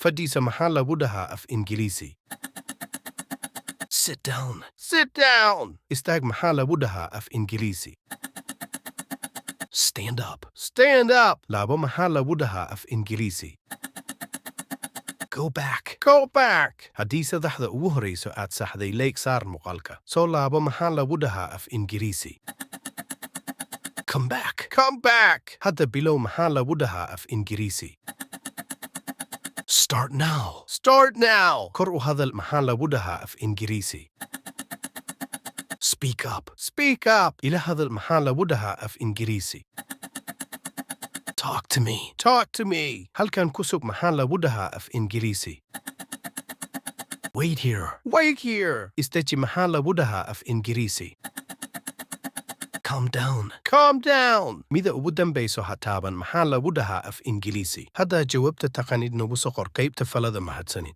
Fadhiiso maxaa lagu dhahaa af Ingiriisi? Sit down. Sit down. Istaag maxaa lagu dhahaa af Ingiriisi? Stand up. Stand up. Laabo maxaa lagu dhahaa af Ingiriisi? Go back. Go back. Haddii saddexda ugu horreyso aad saxday, like saar muuqaalka. Soo laabo maxaa lagu dhahaa af Ingiriisi? Come back. Come back. Hadda bilow maxaa lagu dhahaa af Ingiriisi? Start now. Start now. Kor u hadal maxaa lagu dhahaa af Ingiriisi? Speak up. Speak up. Ila hadal maxaa lagu dhahaa af Ingiriisi? Talk to me. Talk to me. Halkan ku sug maxaa lagu dhahaa af Ingiriisi? Wait here. Wait here. Is deji maxaa lagu dhahaa af Ingiriisi? Calm down. Calm down. Mida ugu dambayso ha taaban maxaa lagu dhahaa af Ingiriisi? Haddaa jawaabta taqanid, nagu soo qor qaybta faallada. Mahadsanid.